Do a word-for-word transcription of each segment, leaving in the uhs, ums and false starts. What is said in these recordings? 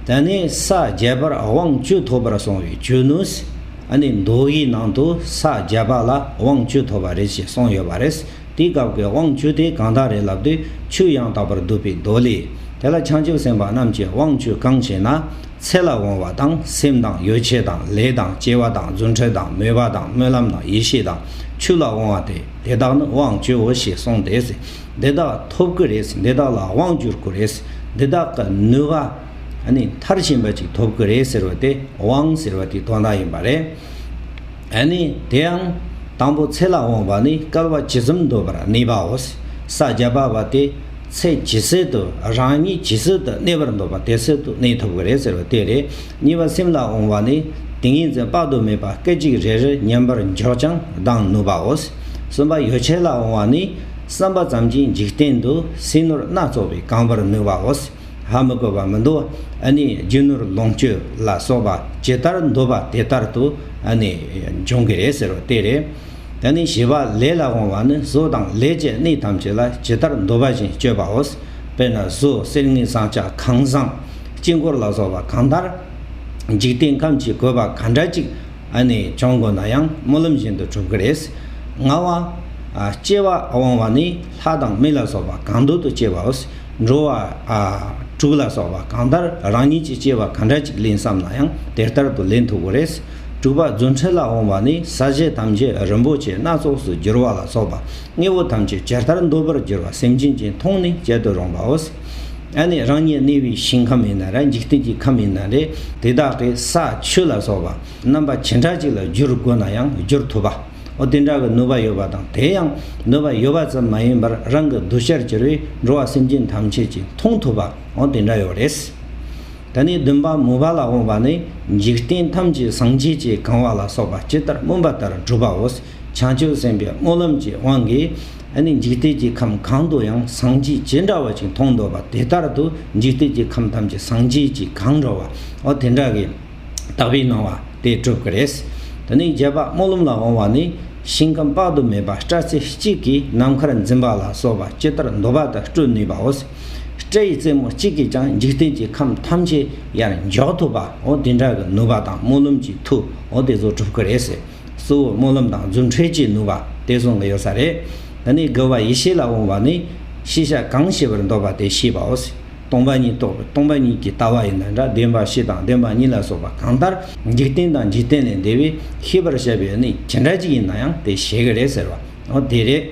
དེ་ནས་ས་བརྒྱད་པར་དབང་བཅུ་ཐོབ་པར་གསུངས་པའི་རྒྱུ་ནི། ཨ་ནི་མདོ་དབྱིག་ནང་དུ་ས་བརྒྱད་པ་ལ་དབང་བཅུ་ཐོབ་པ་རེད་ཅེས་གསུངས་ཡོད་པ་རེད། དེའི་སྐབས་ཀྱི་དབང་བཅུ་དེ་གང་དག་རེད་ལབ་དུས་ཆོས་ཡང་དག་པར་སྡུད་པའི་མདོ་ལས། དེ་ལ་བྱང་ཆུབ་སེམས་དཔའ་རྣམས་ཀྱི་དབང་བཅུ་གང་ཞེ་ན། ཚེ་ལ་དབང་བ་དང་སེམས་དང་ཡོ་བྱད་དང་ལས་དང་སྐྱེ་བ་དང་རྫུ་འཕྲུལ་དང་མོས་པ་དང་སྨོན་ལམ་དང་ཡེ་ཤེས་དང་ཆོས་ལ་དབང་བ་སྟེ། དེ་དག་ནི་དབང་བཅུའོ་ཞེས་གསུངས་ཏེ། འདི་དག་ཐོབ་ཀྱི་རེད། འདི་དག་ལ་དབང་བསྒྱུར་དགོས་རེད། འདི་དག་གི་ནུས་པ་ཨ་ནི་མཐར་ཕྱིན་པ་ཅིག་ཐོབ་ཀྱི་རེད་ཟེར་བ་དེ་དབང་ཟེར་བ་དེའི་དོན་དག་ཡིན་པ་རེད། ཨ་ནི་དེ་ཡང་དང་པོ་ཚེ་ལ་དབང་བ་ནི་སྐལ་བ་ཇི་ཙམ་འདོད་པར་གནས་པའོ། ས་བརྒྱད་པ་བ་དེ་ཚེ་ཇི་སྲིད་དུ་རང་ཉིད་ཇི་སྲིད་དུ་གནས་པར་འདོད་པ་དེ་སྲིད་དུ་གནས་ཐུབ་ཀྱི་རེད་ཟེར་བ་དེ་རེད། གཉིས་པ་སེམས་ལ་དབང་བ་ནི་ཏིང་ངེ་འཛིན་དཔག་ཏུ་མེད་པ་སྐད་ཅིག་རེ་རེར་མཉམ་པར་འཇོག་ཅིང་ལྡང་ནུས་པའོ། གསུམ་པ་ཡོ་བྱད་ལ་དབང་བ་ནི་བསམ་པ་ཙམ་གྱིས་འཇིག་རྟེན་དུ་ཟས་ནོར་སྣ་ཚོགས་པས་གང་བར་ནུས་པའོ། ཧ་མི་གོ་བ་མི་འདུག་ཨ་ནི་རྒྱུ་ནོར་ལོངས་སྤྱོད་ལ་སོགས་པ་ཇི་ལྟར་འདོད་པ་དེ་ལྟར་དུ་ཨ་ནི་འབྱུང་གི་རེད་ཟེར་བ་དེ་རེད། ད་ནི་བཞི་པ་ལས་ལ་དབང་བ་ནི་བཟོ་དང་ལས་ཀྱི་གནས་ཐམས་ཅད་ལ་ཇི་ལྟར་འདོད་པ་བཞིན་སྤྱོད་པའོ། དཔེར་ན་བཟོ་གསེར་དངུལ་ཟངས་ལྕགས་ཁང་བཟང་དཀྱིལ་འཁོར་ལ་སོགས་པ་གང་ལྟར་འཇིག་རྟེན་ཁམས་ཀྱི་དགོས་པ་ག་འདྲ་ཅིག་ཨ་ནི་བྱུང་དགོས་ན་ཡང་སྨོན་ལམ་བཞིན་དུ་གྲུབ་ཀྱི་རེད། ལྔ་བ། ཨ་སྐྱེ་བ་དབང་བ་ནི་ལྷ་དང་མི་ལ་སོགས་པ་གང་འདོད་དུ་སྐྱེ་བའོ། འགྲོ་བ་ཨ་དྲུག་ལ་སོགས་པ་གང་ལྟར་རང་ཉིད་ཀྱི་སྐྱེ་བ་ག་འདྲ་ཅིག་ལེན་བསམ་ན་ཡང་དེ་ལྟར་དུ་ལེན་ཐུབ་ཀྱི་རེད། དྲུག་པ་རྫུ་འཕྲུལ་ལ་དབང་བ་ནི་ས་གཞི་ཐམས་ཅད་རིན་པོ་ཆེ་སྣ་ཚོགས་སུ་བསྒྱུར་བ་ལ་སོགས་པ་དངོས་པོ་ཐམས་ཅད་ཇི་ལྟར་འདོད་པར་བསྒྱུར་བ་སེམས་ཅན་གྱིས་མཐོང་ནས་སྤྱད་དུ་རུང་བའོ། ཨ་ནི་རང་ཉིད་གནས་པའི་ཞིང་ཁམས་ཡིན་ན་རེད། འཇིག་རྟེན་གྱི་ཁམས་ཡིན་ན་རེད། དེ་དག་གི་ས་ཆུ་ལ་སོགས་པ་རྣམ་པ་ཇི་འདྲ་ཅིག་ལ་བསྒྱུར་དགོས་ན་ཡང་བསྒྱུར་ཐུབ་པ། འོ་དེ་འདྲ་གི་ནུས་པ་ཡོད་པ་དང་། དེ་ཡང་ནུས་པ་ཡོད་པ་ཙམ་མ་ཡིན་པར་རང་གི་གདུལ་བྱར་གྱུར་པའི་འགྲོ་བ་སེམས་ཅན་ཐམས་ཅད་ཀྱིས་མཐོང་ཐུབ་པ། འོ་དེ་འདྲ་ཡོད་རེད། ད་ནི་བདུན་པ་མོས་པ་ལ་དབང་བ་ནི་འཇིག་རྟེན་ཐམས་ཅད་སངས་རྒྱས་ཀྱིས་གང་བ་ལ་སོགས་པ་ཇི་ལྟར་སྨོན་པ་ལྟར་སྒྲུབ་པའོ། བྱང་ཆུབ་སེམས་དཔའི་སྨོན་ལམ་གྱི་དབང་གིས་ཨ་ནི་འཇིག་རྟེན་གྱི་ཁམས་གང་དུ་ཡང་སངས་རྒྱས་ཇི་འདྲ་བ་ཅིག་མཐོང་འདོད་པ་དེ་ལྟར་དུ་འཇིག་རྟེན་གྱི་ཁམས་ཐམས་ཅད་སངས་རྒྱས་ཀྱིས་གང་འགྲོ་བ། འོ་དེ་འདྲ་གི་དག་པའི་སྣང་བ་དེ་གྲུབ་ཀྱི་རེད། དེ་ནས་བརྒྱད་པ་སྨོན་ལམ་ལ་དབང་བ་ནི་ཞིང་ཁམས་དཔག་ཏུ་མེད་པ་སྤྲ་ཚེ་གཅིག་གིས་ནམ་མཁར་འཛིན་པ་ལ་སོགས་པ་ཇི་ལྟར་འདོད་པ་ལྟར་སྤྲུལ་ནུས་པའོ། སྤྲ་ཡི་རྩེ་མོ་གཅིག་གིས་ཀྱང་འཇིག་རྟེན་གྱི་ཁམས་ཐམས་ཅད་ཡར་འཇོག་ཐུབ་པ། འོ་དེ་འདྲ་གི་ནུས་པ་དང་སྨོན་ལམ་གྱི་མཐུ། འོ་དེ་ཚོ་གྲུབ་ཀྱི་རེད་ཟེར། གཙོ་བོ་སྨོན་ལམ་དང་རྫུ་འཕྲུལ་གྱི་ནུས་པ་དེ་ཚོ་གི་ཡོད་ས་རེད། ད་ནི་དགུ་པ་ཡེ་ཤེས་ལ་དབང་བ་ནི་ཤེས་བྱ་གང་ཤེས་པར་འདོད་པ་དེ་ཤེས་པའོ། སྟོང་པ་ཉིད་རྟོགས་པའི་སྟོང་པ་ཉིད་ཀྱི་ལྟ་བ་ཡིན་ན་འདྲ། བདེན་པ་བཞི་དང་བདེན་པ་གཉིས་ལ་སོགས་པ་གང་ལྟར་འཇིག་རྟེན་དང་འཇིག་རྟེན་ལས་འདས་པའི་ཤེས་པར་བྱ་བའི་གནས་ཇི་འདྲ་ཅིག་ཡིན་ན་ཡང་དེ་ཤེས་ཀྱི་རེད་ཟེར་བ། འོ་དེ་རེད།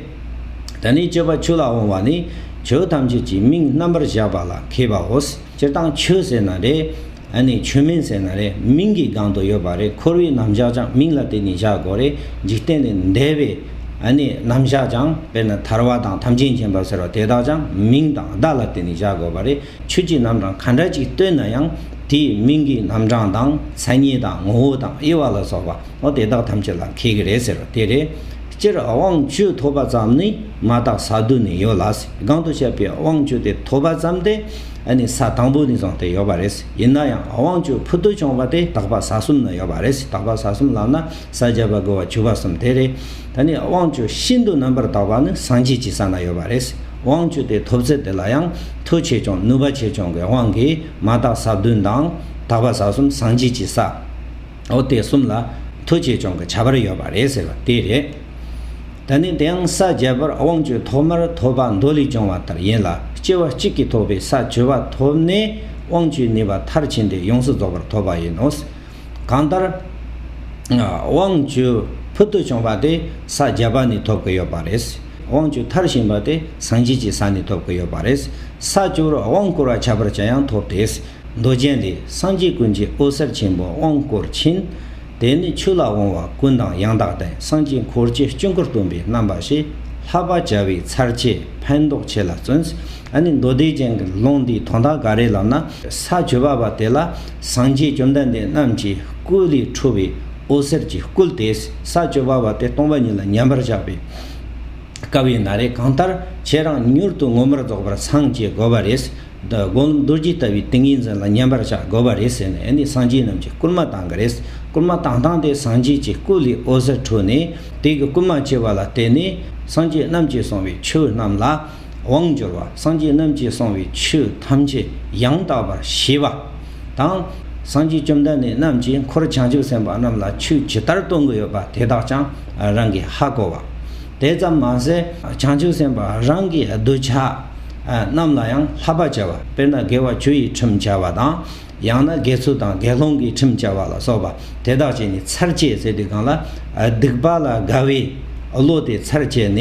ད་ནི་བཅུ་པ་ཆོས་ལ་དབང་བ་ནི་ཆོས་ཐམས་ཅད་ཀྱི་མིང་རྣམ་པར་བཞག་པ་ལ་མཁས་པའོ། སྤྱིར་བཏང་ཆོས་ཟེར་ན་རེད། ཨ་ནི་ཆོས་མིང་ཟེར་ན་རེད། མིང་གི་སྒང་དུ་ཡོད་པ་རེད། འཁོར་བའི་རྣམ་གཞག་ཀྱང་མིང་ལ་བརྟེན་ནས་བཞག་དགོས་རེད། འཇིག་རྟེན་ལས་འདས་པའི་ཨ་ནི་རྣམ་གཞག་ཀྱང་། དཔེར་ན་ཐར་བ་དང་ཐམས་ཅད་མཁྱེན་པ་ཟེར་བ་དེ་དག་ཀྱང་མིང་དང་བརྡ་ལ་བརྟེན་ནས་བཞག་དགོས་པ་རེད། ཆོས་ཀྱི་རྣམ་གྲངས་ག་འདྲ་ཅིག་སྟོན་ན་ཡང་དེའི་མིང་གི་རྣམ་གྲངས་དང་མཚན་ཉིད་དང་ངོ་བོ་དང་དབྱེ་བ་ལ་སོགས་པ། འོ་དེ་དག་ཐམས་ཅད་ལ་མཁས་ཀྱི་རེད་ཟེར་བ་དེ་རེད། སྤྱིར་དབང་བཅུ་ཐོབ་པ་ཙམ་ནི་མ་དག་ས་བདུན་ནས་ཡོད་ལ། གང་དུ་བཤད་པའི་དབང་བཅུ་དེ་ཐོབ་པ་ཙམ་དེ་ཨ་ནི་ས་དང་པོ་ནས་བཟུང་སྟེ་ཡོད་པ་རེད། ཡིན་ན་ཡང་དབང་བཅུ་ཕུལ་དུ་བྱུང་བ་དེ་དག་པ་ས་གསུམ་ན་ཡོད་པ་རེད། དག་པ་ས་གསུམ་ལབ་ན་ས་བརྒྱད་པ་དགུ་པ་བཅུ་པ་གསུམ་དེ་རེད། ད་ནི་དབང་བཅུ་ཤིན་ཏུ་རྣམ་པར་དག་པ་ནི་སངས་རྒྱས་ཀྱི་ས་ན་ཡོད་པ་རེད། དབང་བཅུ་དེ་ཐོབ་ཚད་དེ་ལ་ཡང་མཐུ་ཆེ་ཆུང་ནུས་པ་ཆེ་ཆུང་གི་དབང་གིས་མ་དག་ས་བདུན་དང་དག་པ་ས་གསུམ་སངས་རྒྱས་ཀྱི་ས། འོ་དེ་གསུམ་ལ་མཐུ་ཆེ་ཆུང་གི་ཁྱད་པར་ཡོད་པ་རེད་ཟེར་བ་དེ་རེད། ད་ནི་དེ་ཡང་ས་བརྒྱད་པར་དབང་བཅུ་ཐོག་མར་ཐོབ་པ་མདོ་ལས་བྱུང་བ་ལྟར་ཡིན་ལ། སྐྱེ་བ་གཅིག་གིས་ཐོབ་པའི་ས་བཅུ་པ་ཐོབ་ནས་དབང་བཅུའི་ནུས་པ་མཐར་ཕྱིན་ཏེ་ཡོངས་སུ་རྫོགས་པར་ཐོབ་པ་ཡིན་ནོ། གང་ལྟར། དབང་བཅུ་ཕུལ་དུ་བྱུང་བ་དེ་ས་བརྒྱད་པ་ནས་ཐོབ་ཀྱི་ཡོད་པ་རེད། དབང་བཅུ་མཐར་ཕྱིན་པ་དེ་སངས་རྒྱས་ཀྱི་ས་ནས་ཐོབ་ཀྱི་ཡོད་པ་རེད། ས་བཅུ་པར་དབང་བསྐུར་བ་ཁྱད་པར་ཅན་ཡང་ཐོབ་སྟེ། མདོ་རྒྱན་ལས། སངས་རྒྱས་ཀུན་གྱི་འོད་ཟེར་ཆེན་པོས་དབང་བསྐུར་ཕྱིན། དེ་ནི་ཆོས་ལ་དབང་བ་ཀུན་དང་ཡང་དག་ལྡན། སངས་རྒྱས་འཁོར་བཅས་དཀྱིལ་འཁོར་སྟོན་པའི་རྣམ་པ་ཞེས། ལྷག་པ་བྱ་བའི་ཚར་གཅོད་ཕན་འདོགས་ཆེ་ལ་བརྩོན། ཨ་ནི་མདོ་སྡེ་རྒྱན་གྱི་ལུང་འདིའི་དོན་དག་ག་རེ་ལབ་ན། ས་བཅུ་པ་བ་དེ་ལ་སངས་རྒྱས་བཅོམ་ལྡན་འདས་རྣམས་ཀྱི་སྐུ་ལས་འཕྲོ་བའི་འོད་ཟེར་གྱིས་བསྐུལ་ཏེ། ས་བཅུ་པ་བ་དེ་སྟོང་པ་ཉིད་ལ་མཉམ་པར་བཞག་པའི་སྐབས་ཡིན་ན་རེ། གང་ལྟར་ཁྱེད་རང་མྱུར་དུ་མངོན་པར་རྫོགས་པར་སངས་རྒྱས་དགོས་པ་རེད། འདི་སྒོམ་ལམ་རྡོ་རྗེ་ལྟ་བུའི་ཏིང་ངེ་འཛིན་ལ་མཉམ་པར་བཞག་དགོས་པ་རེད་ཟེར་ནས་ཨ་ནི་སངས་རྒྱས་རྣམས་ཀྱིས་སྐུལ་མ་བཏང་གི་རེད། སྐུལ་མ་བཏང་སྟངས་དེ་སངས་རྒྱས་ཀྱི་སྐུ་ལས་འོད་ཟེར་འཕྲོས་ནས། དེ་གི་སྐུལ་མ་བྱས་པ་ལ་བརྟེན་ནས་སངས་རྒྱས་རྣམས་ཀྱིས་གསུངས་པའི་ཆོས་རྣམས་ལ་དབང་བསྒྱུར་བ། སངས་རྒྱས་རྣམས་ཀྱིས་གསུངས་པའི་ཆོས་ཐམས་ཅད་ཡང་དག་པར་ཤེས་པ། དང་། སངས་རྒྱས་བཅོམ་ལྡན་འདས་རྣམས་ཀྱིས་འཁོར་བྱང་ཆུབ་སེམས་དཔའ་རྣམས་ལ་ཆོས་ཇི་ལྟར་སྟོན་གྱི་ཡོད་པ་དེ་དག་ཀྱང་རང་གིས་ཧ་གོ་བ། དེ་ཙམ་མ་ཟད་བྱང་ཆུབ་སེམས་དཔའ་རང་གི་གདུལ་བྱ་རྣམས་ལ་ཡང་བསླབ་པ་བྱ་བ། དཔེར་ན་དགེ་བ་བཅུ་ཡི་ཁྲིམས་བྱ་བ་དང་། ཡང་ན་དགེ་ཚུལ་དང་དགེ་སློང་གི་ཁྲིམས་བྱ་བ་ལ་སོགས་པ་དེ་དག་བྱས་ནས་ཚར་བཅད་ཟེར་དུས་སྒང་ལ། སྡིག་པ་ལ་དགའ་བའི་བློ་དེ་ཚར་བཅད་ནས།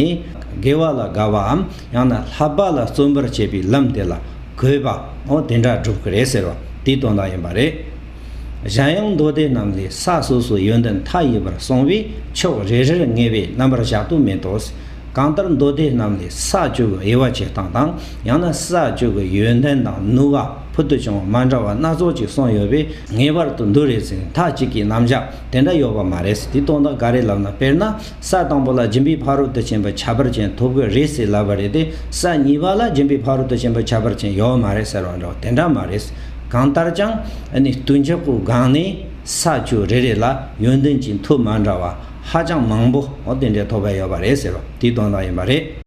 དགེ་བ་ལ་དགའ་བའམ་ཡང་ན་བསླབ་པ་ལ་བརྩོན་པར་བྱེད་པའི་ལམ་དེ་ལ་གུས་པ། འོ་དེ་འདྲ་སྒྲུབ་ཀྱི་རེད་ཟེར་བ་དེའི་དོན་དག་ཡིན་པ་རེད། གཞན་ཡང་མདོ་སྡེ་རྣམས་ལས་ས་སོ་སོའི་ཡོན་ཏན་མཐའ་ཡས་པར་གསུངས་པས་ཕྱོགས་རེ་རེར་ངེས་པའི་རྣམ་པར་གཞག་ཏུ་མེད་དོ། གང་ལྟར་མདོ་སྡེ་རྣམས་ལས་ས་བཅུ་གི་དབྱེ་བ་ཕྱེ་སྟངས་དང་། ཡང་ན་ས་བཅུ་གི་ཡོན་ཏན་དང་ནུས་པ་ཕུལ་དུ་བྱུང་བ་མ་འདྲ་བ་སྣ་ཚོགས་ཅིག་གསུངས་ཡོད་པས་ངེས་པར་དུ་འདི་རེད་ཟེར་ནས་མཐའ་གཅིག་གི་རྣམ་གཞག་དེ་འདྲ་ཡོད་པ་མ་རེད། དེའི་དོན་དག་ག་རེ་ལབ་ན། དཔེར་ན་ས་དང་པོ་ལ་སྦྱིན་པའི་ཕ་རོལ་ཏུ་ཕྱིན་པ་ཁྱད་པར་ཅན་ཐོབ་ཀྱི་རེད་ཟེར་ལབ་པ་རེད་དེ། ས་གཉིས་པ་ལ་སྦྱིན་པའི་ཕ་རོལ་ཏུ་ཕྱིན་པ་ཁྱད་པར་ཅན་ཡོད་མ་རེད་ཟེར་བ་འདྲ་བ་དེ་འདྲ་མ་རེད། གང་ལྟར་ཀྱང་ཨ་ནི་སྟོན་ཆོག་གི་སྒང་ནས་ས་བཅུ་རེ་རེ་ལ་ཡོན་ཏན་གྱི་མཐུ་མ་འདྲ་བ་ཧ་ཅང་མང་པོ་འོ་དེ་འདྲ་ཐོབ་པ་ཡོད་པ་རེད་ཟེར་བ་དེའི་དོན་དག་ཡིན་པ་རེད།